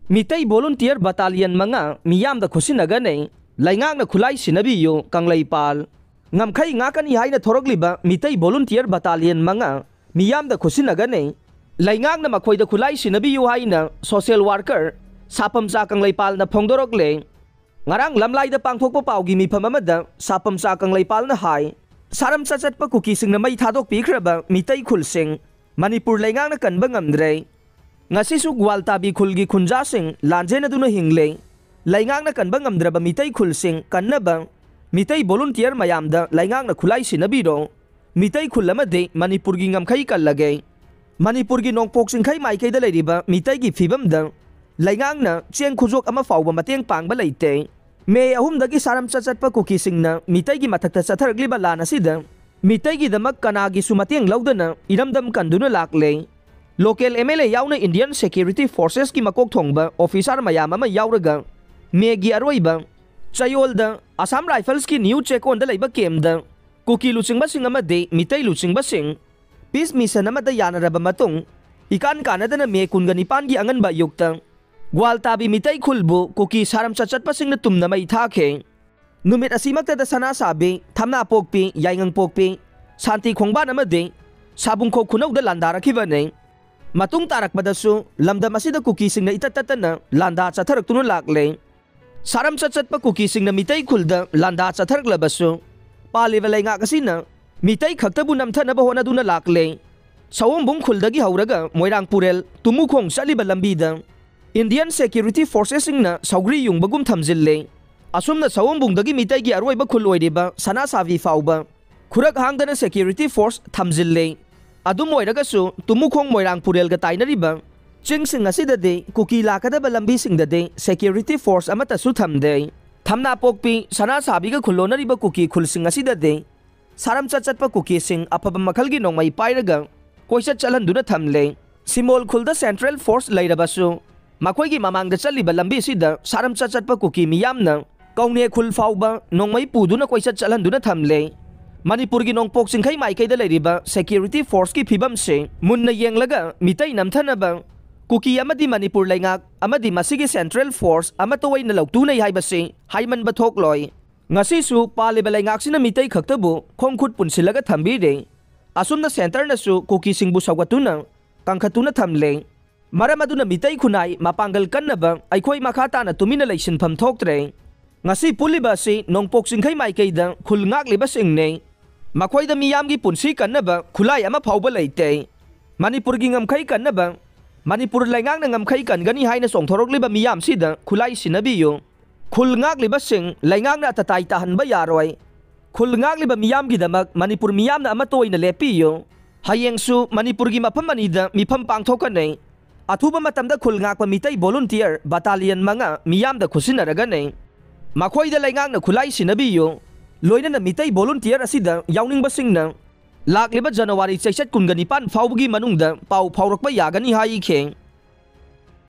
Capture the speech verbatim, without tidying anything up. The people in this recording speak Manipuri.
ꯃꯤꯇꯩ ꯚꯣꯂꯨꯟꯇꯤꯌꯔ ꯕꯇꯥꯂꯤꯌꯟ ꯃꯉꯥ ꯃꯤꯌꯥꯝꯗ ꯈꯨꯠꯁꯤꯟꯅꯒꯅꯤ, ꯂꯩꯉꯥꯛꯅ ꯈꯨꯠꯂꯥꯏ ꯁꯤꯟꯅꯕꯤꯌꯨ ꯀꯪꯂꯩꯄꯥꯜ꯫ ꯉꯝꯈꯩ ꯉꯥꯛꯀꯅꯤ ꯍꯥꯏꯅ ꯊꯣꯔꯛꯂꯤꯕ ꯃꯤꯇꯩ ꯚꯣꯂꯨꯟꯇꯤꯌꯔ ꯕꯇꯥꯂꯤꯌꯟ ꯃꯉꯥ ꯃꯤꯌꯥꯝꯗ ꯈꯨꯠꯁꯤꯟꯅꯒꯅꯤ, ꯂꯩꯉꯥꯛꯅ ꯃꯈꯣꯏꯗ ꯈꯨꯠꯂꯥꯏ ꯁꯤꯟꯅꯕꯤꯌꯨ ꯍꯥꯏꯅ ꯁꯣꯁꯤꯌꯦꯜ ꯋꯥꯔꯀꯔ ꯁꯥꯄꯝꯆꯥ ꯀꯪꯂꯩꯄꯥꯜꯅ ꯐꯣꯡꯗꯣꯔꯛꯂꯦ꯫ ꯉꯔꯥꯡ ꯂꯝꯂꯥꯏꯗ ꯄꯥꯡꯊꯣꯛꯄ ꯄꯥꯎꯒꯤ ꯃꯤꯐꯝ ꯑꯃꯗ ꯁꯥꯄꯝꯆꯥ ꯀꯪꯂꯩꯄꯥꯜꯅ ꯍꯥꯏ, ꯁꯥꯔꯝ ꯆꯠꯆꯠꯄ ꯀꯨꯀꯤꯁꯤꯡꯅ ꯃꯩ ꯊꯥꯗꯣꯛꯄꯤꯈ꯭ꯔꯕ ꯃꯤꯇꯩ ꯈꯨꯜꯁꯤꯡ ꯃꯅꯤꯄꯨꯔ ꯂꯩꯉꯥꯛꯅ ꯀꯟꯕ ꯉꯝꯗ꯭ꯔꯦ꯫ ꯉꯁꯤꯁꯨ ꯒ꯭ꯋꯥꯜꯇꯥꯕꯤ ꯈꯨꯜꯒꯤ ꯈꯨꯟꯖꯥꯁꯤꯡ ꯂꯥꯟꯖꯦꯟꯅꯗꯨꯅ ꯍꯤꯡꯂꯦ꯫ ꯂꯩꯉꯥꯛꯅ ꯀꯟꯕ ꯉꯝꯗ꯭ꯔꯕ ꯃꯤꯇꯩ ꯈꯨꯜꯁꯤꯡ ꯀꯟꯅꯕ ꯃꯤꯇꯩ ꯚꯣꯂꯨꯟꯇꯤꯌꯔ ꯃꯌꯥꯝꯗ ꯂꯩꯉꯥꯛꯅ ꯈꯨꯠꯂꯥꯏ ꯁꯤꯟꯅꯕꯤꯔꯣ꯫ ꯃꯤꯇꯩ ꯈꯨꯜ ꯑꯃꯗꯤ ꯃꯅꯤꯄꯨꯔꯒꯤ ꯉꯝꯈꯩ ꯀꯜꯂꯒꯦ꯫ ꯃꯅꯤꯄꯨꯔꯒꯤ ꯅꯣꯡꯄꯣꯛ ꯆꯤꯡꯈꯩ ꯃꯥꯏꯀꯩꯗ ꯂꯩꯔꯤꯕ ꯃꯤꯇꯩꯒꯤ ꯐꯤꯕꯝꯗ ꯂꯩꯉꯥꯛꯅ ꯆꯦꯡ ꯈꯨꯖꯣꯛ ꯑꯃ ꯐꯥꯎꯕ ꯃꯇꯦꯡ ꯄꯥꯡꯕ ꯂꯩꯇꯦ꯫ ꯃꯦ ꯑꯍꯨꯝꯗꯒꯤ ꯁꯥꯔꯝ ꯆꯠꯆꯠꯄ ꯀꯨꯀꯤꯁꯤꯡꯅ ꯃꯤꯇꯩꯒꯤ ꯃꯊꯛꯇ ꯆꯠꯊꯔꯛꯂꯤꯕ ꯂꯥꯟ ꯑꯁꯤꯗ ꯃꯤꯇꯩꯒꯤꯗꯃꯛ ꯀꯅꯥꯒꯤꯁꯨ ꯃꯇꯦꯡ ꯂꯧꯗꯅ ꯏꯔꯝꯗꯝ ꯀꯟꯗꯨꯅ ꯂꯥꯛꯂꯦ꯫ ꯂꯣꯀꯦꯜ ꯑꯦꯝ ꯑꯦꯜ ꯑꯦ ꯌꯥꯎꯅ ꯏꯟꯗꯤꯌꯟ ꯁꯦꯀ꯭ꯌꯨꯔꯤꯇꯤ ꯐꯣꯔꯁꯦꯁꯀꯤ ꯃꯀꯣꯛ ꯊꯣꯡꯕ ꯑꯣꯐꯤꯁꯥꯔ ꯃꯌꯥꯝ ꯑꯃ ꯌꯥꯎꯔꯒ ꯃꯦꯒꯤ ꯑꯔꯣꯏꯕ ꯆꯌꯣꯜꯗ ꯑꯁꯥꯝ ꯔꯥꯏꯐꯜꯁꯀꯤ ꯅ꯭ꯌꯨ ꯆꯦꯛꯀꯣꯟꯗ ꯂꯩꯕ ꯀꯦꯝꯗ ꯀꯨꯀꯤ ꯂꯨꯆꯤꯡꯕꯁꯤꯡ ꯑꯃꯗꯤ ꯃꯤꯇꯩ ꯂꯨꯆꯤꯡꯕꯁꯤꯡ ꯄꯤꯁ ꯃꯤꯁꯟ ꯑꯃꯗ ꯌꯥꯅꯔꯕ ꯃꯇꯨꯡ, ꯏꯀꯥꯟ ꯀꯥꯟꯅꯗꯅ ꯃꯦ ꯀꯨꯟꯒ ꯅꯤꯄꯥꯟꯒꯤ ꯑꯉꯟꯕ ꯑꯌꯨꯛꯇ ꯒ꯭ꯋꯥꯜꯇꯥꯕꯤ ꯃꯤꯇꯩ ꯈꯨꯜꯕꯨ ꯀꯨꯀꯤ ꯁꯥꯔꯝ ꯆꯠꯆꯠꯄꯁꯤꯡꯅ ꯇꯨꯝꯅ ꯃꯩ ꯊꯥꯈꯤ꯫ ꯅꯨꯃꯤꯠ ꯑꯁꯤꯃꯛꯇꯗ ꯁꯅꯥꯁꯥꯕꯤ, ꯊꯝꯅꯥꯄꯣꯛꯄꯤ, ꯌꯥꯏꯉꯪꯄꯣꯛꯄꯤ, ꯁꯥꯟꯇꯤ ꯈꯣꯡꯕꯥꯟ ꯑꯃꯗꯤ ꯁꯥꯕꯨꯡꯈꯣꯛ ꯈꯨꯅꯧꯗ ꯂꯥꯟꯗꯥꯔꯛꯈꯤꯕꯅꯤ꯫ ꯃꯇꯨꯡ ꯇꯥꯔꯛꯄꯗꯁꯨ ꯂꯝꯗꯝ ꯑꯁꯤꯗ ꯀꯨꯀꯤꯁꯤꯡꯅ ꯏꯇꯠ ꯇꯠꯇꯅ ꯂꯥꯟꯗꯥ ꯆꯠꯊꯔꯛꯇꯨꯅ ꯂꯥꯛꯂꯦ꯫ ꯁꯥꯔꯝ ꯆꯠꯆꯠꯄ ꯀꯨꯀꯤꯁꯤꯡꯅ ꯃꯤꯇꯩ ꯈꯨꯜꯗ ꯂꯥꯟꯗꯥ ꯆꯠꯊꯔꯛꯂꯕꯁꯨ, ꯄꯥꯜꯂꯤꯕ ꯂꯩꯉꯥꯛ ꯑꯁꯤꯅ ꯃꯤꯇꯩ ꯈꯛꯇꯕꯨ ꯅꯝꯊꯅꯕ ꯍꯣꯠꯅꯗꯨꯅ ꯂꯥꯛꯂꯦ꯫ ꯁꯑꯣꯝꯕꯨꯡ ꯈꯨꯜꯗꯒꯤ ꯍꯧꯔꯒ ꯃꯣꯏꯔꯥꯡ ꯄꯨꯔꯦꯜ ꯇꯨꯃꯨꯈꯣꯡ ꯆꯠꯂꯤꯕ ꯂꯝꯕꯤꯗ ꯏꯟꯗꯤꯌꯟ ꯁꯦꯀ꯭ꯌꯨꯔꯤꯇꯤ ꯐꯣꯔꯁꯦꯁꯁꯤꯡꯅ ꯁꯧꯒ꯭ꯔꯤ ꯌꯨꯡꯕꯒꯨꯝ ꯊꯝꯖꯤꯜꯂꯦ꯫ ꯑꯁꯨꯝꯅ ꯁꯑꯣꯝꯕꯨꯡꯗꯒꯤ ꯃꯤꯇꯩꯒꯤ ꯑꯔꯣꯏꯕ ꯈꯨꯜ ꯑꯣꯏꯔꯤꯕ ꯁꯅꯥꯁꯥꯕꯤ ꯐꯥꯎꯕ ꯈꯨꯔꯛ ꯍꯥꯡꯗꯅ ꯁꯦꯀ꯭ꯌꯨꯔꯤꯇꯤ ꯐꯣꯔꯁ ꯊꯝꯖꯤꯜꯂꯦ꯫ ꯑꯗꯨꯝ ꯑꯣꯏꯔꯒꯁꯨ ꯇꯨꯃꯨꯈꯣꯡ ꯃꯣꯏꯔꯥꯡ ꯄꯨꯔꯦꯜꯒ ꯇꯥꯏꯅꯔꯤꯕ ꯆꯤꯡꯁꯤꯡ ꯑꯁꯤꯗꯗꯤ ꯀꯨꯀꯤ ꯂꯥꯛꯀꯗꯕ ꯂꯝꯕꯤꯁꯤꯡꯗꯗꯤ ꯁꯦꯀ꯭ꯌꯨꯔꯤꯇꯤ ꯐꯣꯔꯁ ꯑꯃꯠꯇꯁꯨ ꯊꯝꯗꯦ꯫ ꯊꯝꯅꯥꯄꯣꯛꯄꯤ, ꯁꯅꯥꯁꯥꯕꯤꯒ ꯈꯨꯜꯂꯣꯟꯅꯔꯤꯕ ꯀꯨꯀꯤ ꯈꯨꯜꯁꯤꯡ ꯑꯁꯤꯗꯗꯤ ꯁꯥꯔꯝ ꯆꯠꯆꯠꯄ ꯀꯨꯀꯤꯁꯤꯡ ꯑꯐꯕ ꯃꯈꯜꯒꯤ ꯅꯣꯡꯃꯩ ꯄꯥꯏꯔꯒ ꯀꯣꯏꯆꯠ ꯆꯠꯍꯟꯗꯨꯅ ꯊꯝꯂꯦ꯫ ꯁꯤꯃꯣꯜ ꯈꯨꯜꯗ ꯁꯦꯟꯇ꯭ꯔꯦꯜ ꯐꯣꯔꯁ ꯂꯩꯔꯕꯁꯨ, ꯃꯈꯣꯏꯒꯤ ꯃꯃꯥꯡꯗ ꯆꯠꯂꯤꯕ ꯂꯝꯕꯤꯁꯤꯗ ꯁꯥꯔꯝ ꯆꯠꯆꯠꯄ ꯀꯨꯀꯤ ꯃꯤꯌꯥꯝꯅ ꯀꯧꯅꯦ ꯈꯨꯜ ꯐꯥꯎꯕ ꯅꯣꯡꯃꯩ ꯄꯨꯗꯨꯅ ꯀꯣꯏꯆꯠ ꯆꯠꯍꯟꯗꯨꯅ ꯊꯝꯂꯦ꯫ ꯃꯅꯤꯄꯨꯔꯒꯤ ꯅꯣꯡꯄꯣꯛ ꯆꯤꯡꯈꯩ ꯃꯥꯏꯀꯩꯗ ꯂꯩꯔꯤꯕ ꯁꯦꯀ꯭ꯌꯨꯔꯤꯇꯤ ꯐꯣꯔꯁꯀꯤ ꯐꯤꯕꯝꯁꯦ ꯃꯨꯟꯅ ꯌꯦꯡꯂꯒ ꯃꯤꯇꯩ ꯅꯝꯊꯅꯕ ꯀꯨꯀꯤ ꯑꯃꯗꯤ ꯃꯅꯤꯄꯨꯔ ꯂꯩꯉꯥꯛ ꯑꯃꯗꯤ ꯃꯁꯤꯒꯤ central force ꯑꯃꯠꯇ ꯑꯣꯏꯅ ꯂꯧꯇꯨꯅꯩ ꯍꯥꯏꯕꯁꯤ ꯍꯥꯏꯃꯟꯕ ꯊꯣꯛꯂꯣꯏ꯫ ꯉꯁꯤꯁꯨ ꯄꯥꯜꯂꯤꯕ ꯂꯩꯉꯥꯛꯁꯤꯅ ꯃꯤꯇꯩ ꯈꯛꯇꯕꯨ ꯈꯣꯡ ꯈꯨꯠ ꯄꯨꯟꯁꯤꯜꯂꯒ ꯊꯝꯕꯤꯔꯦ꯫ ꯑꯁꯨꯝꯅ centreꯅꯁꯨ ꯀꯨꯀꯤꯁꯤꯡꯕꯨ ꯁꯧꯒꯠꯇꯨꯅ ꯀꯪꯈꯠꯇꯨꯅ ꯊꯝꯂꯦ꯫ ꯃꯔꯝ ꯑꯗꯨꯅ ꯃꯤꯇꯩ ꯈꯨꯟꯅꯥꯏ ꯃꯄꯥꯡꯒꯜ ꯀꯟꯅꯕ ꯑꯩꯈꯣꯏ ꯃꯈꯥ ꯇꯥꯅ ꯇꯨꯃꯤꯟꯅ ꯂꯩꯁꯤꯟꯐꯝ ꯊꯣꯛꯇ꯭ꯔꯦ꯫ ꯉꯁꯤ ꯄꯨꯜꯂꯤꯕ ꯑꯁꯤ ꯅꯣꯡꯄꯣꯛ ꯆꯤꯡꯈꯩ ꯃꯥꯏꯀꯩꯗ ꯈꯨꯜ ꯉꯥꯛꯂꯤꯕꯁꯤꯡꯅꯤ꯫ ꯃꯈꯣꯏꯗ ꯃꯤꯌꯥꯝꯒꯤ ꯄꯨꯟꯁꯤ ꯀꯟꯅꯕ ꯈꯨꯠꯂꯥꯏ ꯑꯃ ꯐꯥꯎꯕ ꯂꯩꯇꯦ꯫ ꯃꯅꯤꯄꯨꯔꯒꯤ ꯉꯝꯈꯩ ꯀꯟꯅꯕ, ꯃꯅꯤꯄꯨꯔ ꯂꯩꯉꯥꯛꯅ ꯉꯝꯈꯩ ꯀꯟꯒꯅꯤ ꯍꯥꯏꯅ ꯆꯣꯡꯊꯣꯔꯛꯂꯤꯕ ꯃꯤꯌꯥꯝꯁꯤꯗ ꯈꯨꯠꯂꯥꯏ ꯁꯤꯟꯅꯕꯤꯌꯨ꯫ ꯈꯨꯜ ꯉꯥꯛꯂꯤꯕꯁꯤꯡ ꯂꯩꯉꯥꯛꯅ ꯑꯇꯇꯥꯏ ꯇꯥꯍꯟꯕ ꯌꯥꯔꯣꯏ꯫ ꯈꯨꯜ ꯉꯥꯛꯂꯤꯕ ꯃꯤꯌꯥꯝꯒꯤꯗꯃꯛ ꯃꯅꯤꯄꯨꯔ ꯃꯤꯌꯥꯝꯅ ꯑꯃꯠꯇ ꯑꯣꯏꯅ ꯂꯦꯞꯄꯤꯌꯨ꯫ ꯍꯌꯦꯡꯁꯨ ꯃꯅꯤꯄꯨꯔꯒꯤ ꯃꯐꯝ ꯑꯅꯤꯗ ꯃꯤꯐꯝ ꯄꯥꯡꯊꯣꯛꯀꯅꯤ꯫ ꯑꯊꯨꯕ ꯃꯇꯝꯗ ꯈꯨꯜ ꯉꯥꯛꯄ ꯃꯤꯇꯩ volunteer battalion ꯃꯉꯥ ꯃꯤꯌꯥꯝꯗ ꯈꯨꯠꯁꯤꯟꯅꯔꯒꯅꯤ꯫ ꯃꯈꯣꯏꯗ ꯂꯩꯉꯥꯛꯅ ꯈꯨꯠꯂꯥꯏ ꯁꯤꯟꯅꯕꯤꯌꯨ꯫ ꯂꯣꯏꯅꯅ ꯃꯤꯇꯩ volunteer ꯑꯁꯤꯗ ꯌꯥꯎꯅꯤꯡꯕꯁꯤꯡꯅ ꯂꯥꯛꯂꯤꯕ ꯖꯅꯋꯥꯔꯤ ꯆꯩꯆꯠ ꯀꯨꯟꯒ ꯅꯤꯄꯥꯟ ꯐꯥꯎꯕꯒꯤ ꯃꯅꯨꯡꯗ ꯄꯥꯎ ꯐꯥꯎꯔꯛꯄ ꯌꯥꯒꯅꯤ ꯍꯥꯏꯈꯤ꯫